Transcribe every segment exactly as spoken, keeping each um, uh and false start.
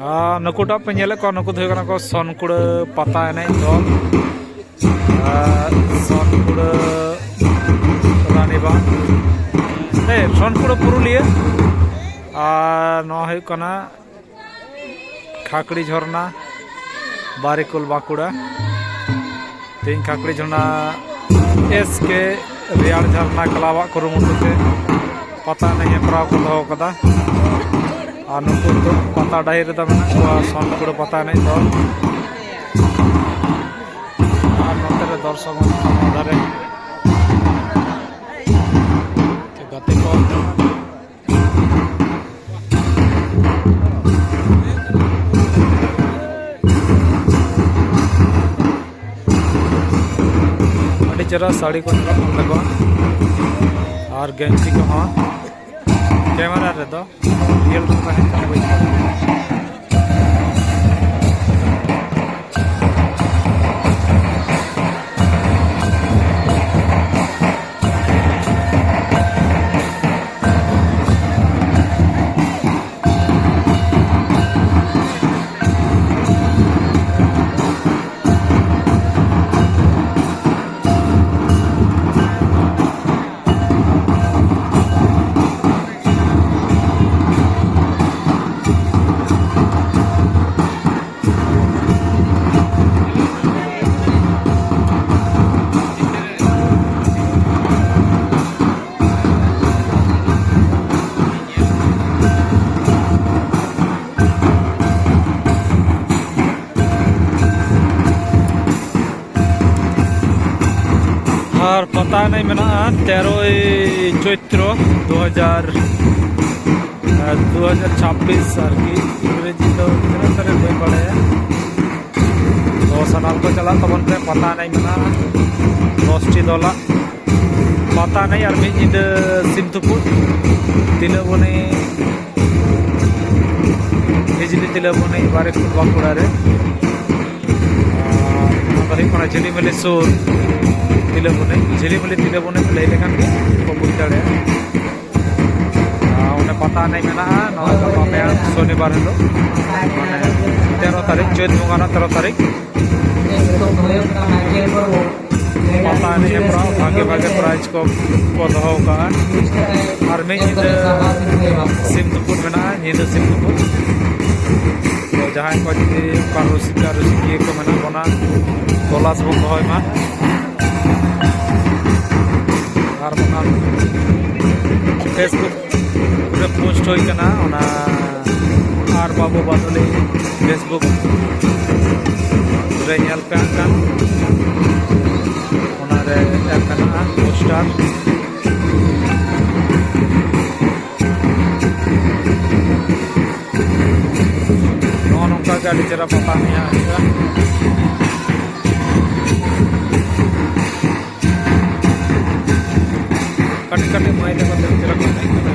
ᱟᱨ ᱱᱩᱠᱩᱴᱟᱜ ᱯᱮ ᱧᱮᱞᱮᱫ ᱠᱚᱣᱟ, ᱱᱩᱠᱩ ᱫᱚ ᱦᱩᱭᱩᱜ ᱠᱟᱱᱟ ᱠᱚ ᱥᱚᱱᱠᱩᱲᱟᱹ ᱯᱟᱛᱟ ᱮᱱᱮᱡ ᱫᱚᱞ᱾ ᱟᱨ ᱥᱚᱱᱠᱩᱲᱟᱹ ᱨᱟᱱᱤᱵᱟᱸᱫᱷ, ᱮ, ᱥᱚᱱᱠᱩᱲᱟᱹ ᱯᱩᱨᱩᱞᱤᱭᱟᱹ᱾ ᱟᱨ ᱱᱚᱣᱟ ᱦᱩᱭᱩᱜ ᱠᱟᱱᱟ ᱠᱷᱟᱠᱲᱤ ᱡᱷᱚᱨᱱᱟ, ᱵᱟᱨᱤᱠᱩᱞ ᱵᱟᱸᱠᱩᱲᱟ᱾ ᱛᱮᱦᱮᱧ ᱠᱷᱟᱠᱲᱤ ᱡᱷᱚᱨᱱᱟ ᱮᱥ ᱠᱮ ᱨᱮᱭᱟᱲ ᱡᱷᱟᱨᱱᱟ ᱠᱞᱟᱵᱽ ᱟᱜ ᱠᱩᱨᱩᱢᱩᱴᱩ ᱛᱮ ᱯᱟᱛᱟ ᱮᱱᱮᱡ ᱦᱮᱯᱨᱟᱣ ᱠᱚ ᱫᱚᱦᱚ ᱠᱟᱫᱟ᱾ ᱟᱨ ᱱᱩᱠᱩ ᱫᱚ ᱯᱟᱛᱟ ᱰᱟᱹᱦᱤ ᱨᱮᱫᱚ ᱢᱮᱱᱟᱜ ᱠᱚᱣᱟ ᱥᱚᱱᱠᱩᱲᱟᱹ ᱯᱟᱛᱟ ᱮᱱᱮᱡ ᱫᱚ᱾ ᱟᱨ ᱱᱚᱛᱮ ᱨᱮ ᱫᱚᱨᱥᱚᱠ ᱢᱮᱱᱟᱜ ᱠᱚᱣᱟ ᱱᱚᱣᱟ ᱫᱷᱟᱨᱮ᱾ ᱜᱟᱛᱮ ᱠᱚ᱾ ᱟᱹᱰᱤ ᱪᱮᱦᱨᱟ ᱥᱟᱹᱲᱤ ᱠᱚ ᱧᱮᱞᱚᱜ ᱠᱟᱱ ᱛᱟᱠᱚᱣᱟ᱾ ᱟᱨ ᱜᱮᱧᱪᱤ ᱠᱚᱦᱚᱸ᱾ ᱠᱮᱢᱮᱨᱟ ᱨᱮᱫᱚ ᱨᱤᱭᱮᱞ ᱨᱮ ᱛᱟᱦᱮᱸ ᱠᱟᱱᱟ, ᱵᱟᱹᱧ ᱧᱮᱞ ᱠᱟᱫᱟ᱾ ᱟᱨ ᱯᱟᱛᱟ ᱮᱱᱮᱡ ᱢᱮᱱᱟᱜᱼᱟ ᱛᱮᱨᱚᱭ ᱪᱳᱭᱛᱨᱚ ᱫᱩ ᱦᱟᱡᱟᱨ, ᱟᱨ ᱫᱩ ᱦᱟᱡᱟᱨ ᱪᱷᱟᱵᱵᱤᱥ ᱟᱨᱠᱤ, ᱤᱝᱨᱮᱡᱤ ᱫᱚ ᱛᱤᱱᱟᱹᱜ ᱛᱟᱹᱨᱤᱠᱷ ᱵᱟᱹᱧ ᱵᱟᱲᱟᱭᱟ᱾ ᱛᱚ ᱥᱟᱱᱟᱢ ᱠᱚ ᱪᱟᱞᱟᱜ ᱛᱟᱵᱚᱱ ᱯᱮ, ᱯᱟᱛᱟ ᱮᱱᱮᱡ ᱢᱮᱱᱟᱜᱼᱟ ᱫᱚᱥᱴᱤ ᱫᱚᱞᱟᱜ᱾ ᱯᱟᱛᱟ ᱮᱱᱮᱡ ᱟᱨ ᱢᱤᱫ ᱧᱤᱫᱟᱹ ᱥᱤᱢ ᱛᱩᱯᱩᱫ, ᱛᱤᱞᱟᱹᱵᱚᱱᱤ, ᱵᱤᱡᱽᱞᱤ ᱛᱤᱞᱟᱹᱵᱚᱱᱤ, ᱵᱟᱨᱤᱠᱩᱞ ᱵᱟᱸᱠᱩᱲᱟ ᱨᱮ᱾ ᱟᱨ ᱚᱱᱟ ᱫᱚ ᱦᱩᱭᱩᱜ ᱠᱟᱱᱟ ᱡᱷᱤᱞᱤᱢᱤᱞᱤ ᱥᱩᱨ ᱛᱤᱞᱟᱹᱵᱚᱱᱤ᱾ ᱡᱷᱤᱞᱤᱢᱤᱞᱤ ᱛᱤᱞᱟᱹᱵᱚᱱᱤ ᱞᱟᱹᱭ ᱞᱮᱠᱷᱟᱱ ᱜᱮ ᱠᱚ ᱵᱩᱡᱽ ᱫᱟᱲᱮᱭᱟᱜᱼᱟ᱾ ᱟᱨ ᱯᱟᱛᱟ ᱮᱱᱮᱡ ᱢᱮᱱᱟᱜᱼᱟ ᱱᱚᱣᱟ ᱜᱟᱯᱟ ᱢᱮᱭᱟᱝ ᱥᱚᱱᱤᱵᱟᱨ ᱦᱤᱞᱳᱜ, ᱢᱟᱱᱮ ᱛᱮᱨᱚ ᱛᱟᱹᱨᱤᱠᱷ, ᱪᱟᱹᱛ ᱵᱚᱸᱜᱟ ᱨᱮᱱᱟᱜ ᱛᱮᱨᱚ ᱛᱟᱹᱨᱤᱠᱷ᱾ ᱯᱟᱛᱟ ᱮᱱᱮᱡ ᱦᱮᱯᱨᱟᱣ ᱵᱷᱟᱜᱮ ᱵᱷᱟᱜᱮ ᱯᱨᱟᱭᱤᱡᱽ ᱠᱚ ᱠᱚ ᱫᱚᱦᱚ ᱟᱠᱟᱫᱼᱟ᱾ ᱟᱨ ᱢᱤᱫ ᱧᱤᱫᱟᱹ ᱥᱤᱢ ᱛᱩᱯᱩᱫ ᱢᱮᱱᱟᱜᱼᱟ, ᱧᱤᱫᱟᱹ ᱥᱤᱢ ᱛᱩᱯᱩᱫ᱾ ᱛᱚ ᱡᱟᱦᱟᱸᱭ ᱠᱚ ᱡᱩᱫᱤ ᱚᱱᱠᱟ ᱨᱩᱥᱤᱠᱟ ᱨᱩᱥᱤᱠᱤᱭᱟᱹ ᱠᱚ ᱢᱮᱱᱟᱜ ᱵᱚᱱᱟ, ᱛᱚᱞᱟᱥ ᱵᱚᱱ ᱫᱚᱦᱚᱭ ᱢᱟ᱾ ᱟᱨ ᱵᱟᱠᱷᱟᱱ Facebook ᱨᱮ ᱯᱳᱥᱴ ᱦᱩᱭ ᱠᱟᱱᱟ, ᱚᱱᱟ ᱟᱨ ᱵᱟᱹᱵᱩ ᱵᱟᱫᱚᱞᱤ Facebook ᱨᱮ ᱧᱮᱞ ᱯᱮ ᱦᱟᱸᱜ ᱠᱷᱟᱱ, ᱚᱱᱟᱨᱮ ᱮᱢ ᱢᱮᱱᱟᱜᱼᱟ ᱯᱳᱥᱴᱟᱨ᱾ ᱱᱚᱜᱼᱚ ᱱᱚᱝᱠᱟ ᱜᱮ ᱟᱹᱰᱤ ᱪᱮᱦᱨᱟ ᱯᱟᱛᱟ ᱢᱮᱭᱟ ᱦᱩᱭᱩᱜᱼᱟ᱾ ᱠᱟᱹᱴᱤᱡ ᱠᱟᱹᱴᱤᱡ ᱢᱟᱹᱭ ᱛᱟᱠᱚ ᱛᱮ ᱪᱮᱦᱨᱟ ᱠᱚ ᱮᱱᱮᱡ ᱠᱟᱱᱟ᱾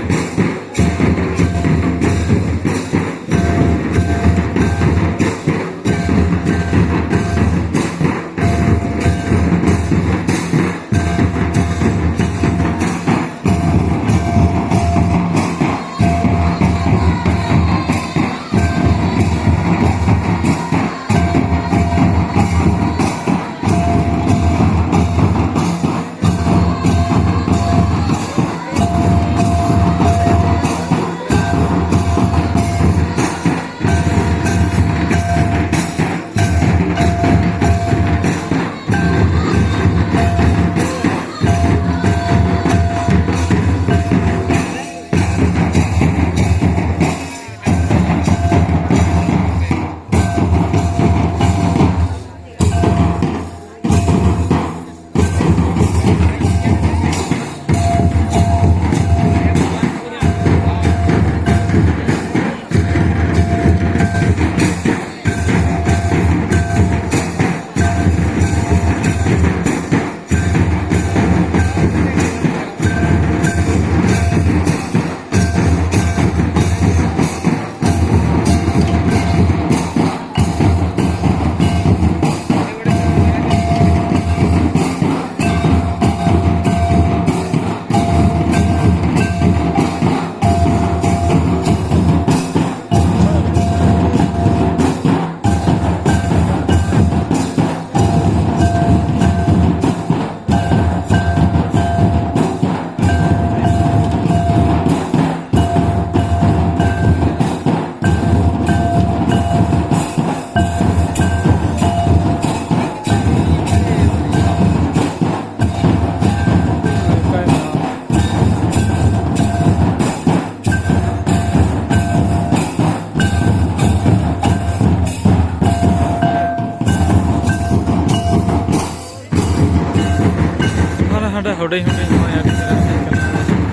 ᱦᱩᱰᱤᱧ ᱦᱩᱰᱤᱧ ᱱᱚᱜᱼᱚᱭ ᱟᱹᱰᱤ ᱪᱮᱦᱨᱟ ᱛᱟᱦᱮᱸ ᱠᱟᱱᱟ᱾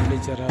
ᱟᱹᱰᱤ ᱪᱮᱦᱨᱟ᱾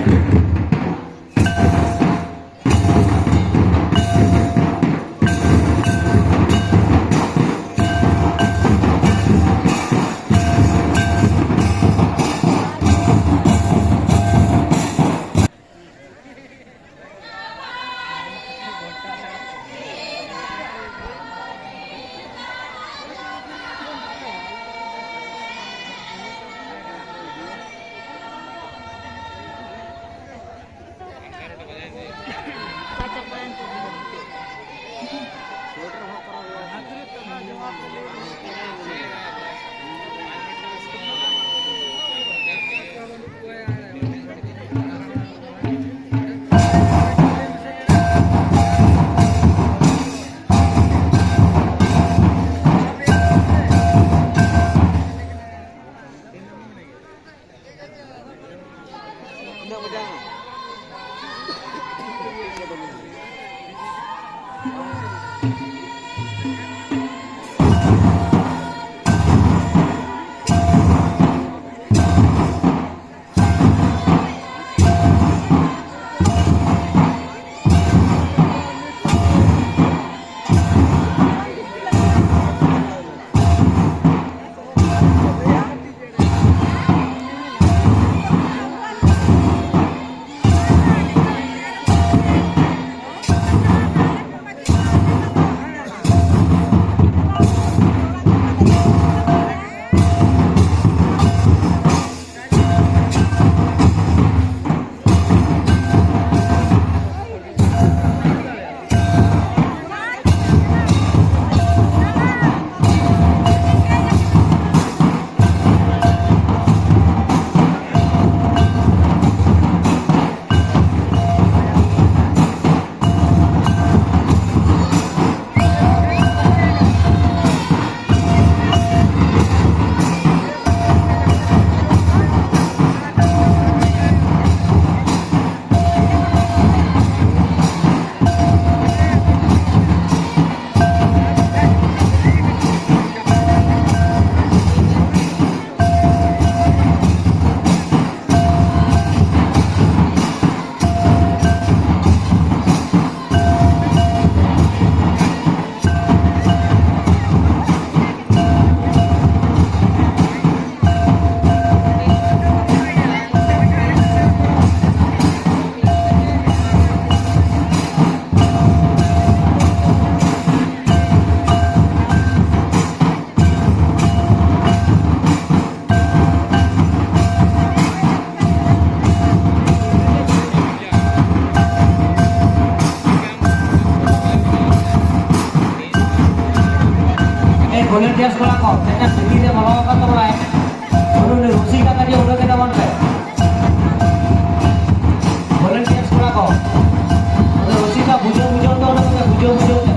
ᱮ, volunteers ᱠᱚᱲᱟ ᱠᱚ, ᱢᱤᱫᱴᱟᱝ ᱥᱤᱴᱤ ᱨᱮ ᱵᱚᱞᱚ ᱟᱠᱟᱱ ᱛᱟᱵᱚᱱᱟᱭ᱾ ᱩᱱᱤ, ᱩᱱᱤ ᱨᱩᱥᱤᱠᱟ ᱠᱟᱹᱴᱤᱡ ᱩᱰᱩᱠ ᱮ ᱛᱟᱵᱚᱱ ᱯᱮ᱾ Volunteers ᱠᱚᱲᱟ ᱠᱚ, ᱩᱱᱤ ᱨᱩᱥᱤᱠᱟ ᱵᱩᱡᱷᱟᱹᱣ ᱵᱩᱡᱷᱟᱹᱣ ᱛᱮ ᱩᱰᱩᱠ ᱢᱮ, ᱵᱩᱡᱷᱟᱹᱣ ᱵᱩᱡᱷᱟᱹᱣ ᱛᱮ᱾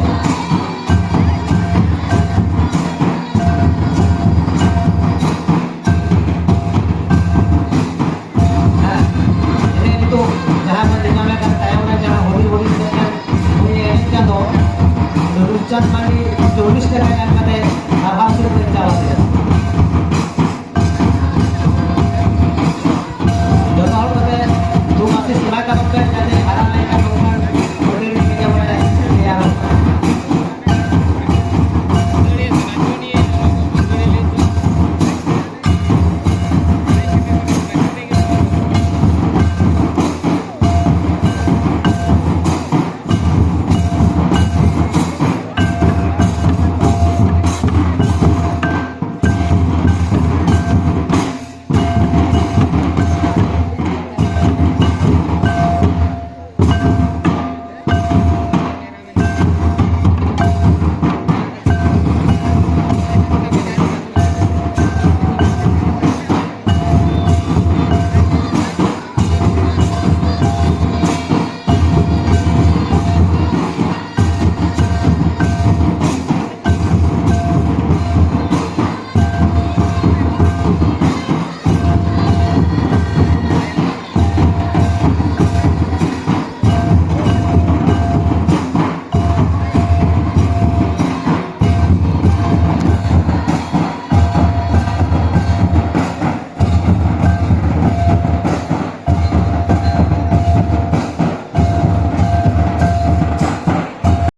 ᱦᱮᱸ, ᱮᱱᱮᱡ ᱱᱤᱛᱚᱜ ᱡᱟᱦᱟᱸ ᱵᱚᱱ ᱧᱮᱞ ᱧᱟᱢᱮᱫ ᱠᱟᱱ ᱛᱟᱭᱚᱢ ᱨᱮ ᱡᱟᱦᱟᱸ ᱦᱩᱰᱤᱧ ᱦᱩᱰᱤᱧ ᱛᱮ ᱡᱟᱦᱟᱸ ᱱᱩᱭ ᱮᱱᱮᱡ ᱠᱟᱱ ᱫᱚ, ᱨᱩᱯᱪᱟᱸᱫᱽ ᱢᱟᱹᱱᱰᱤ ᱪᱚᱞᱞᱤᱥ ᱴᱟᱠᱟ ᱮᱢ ᱠᱟᱛᱮ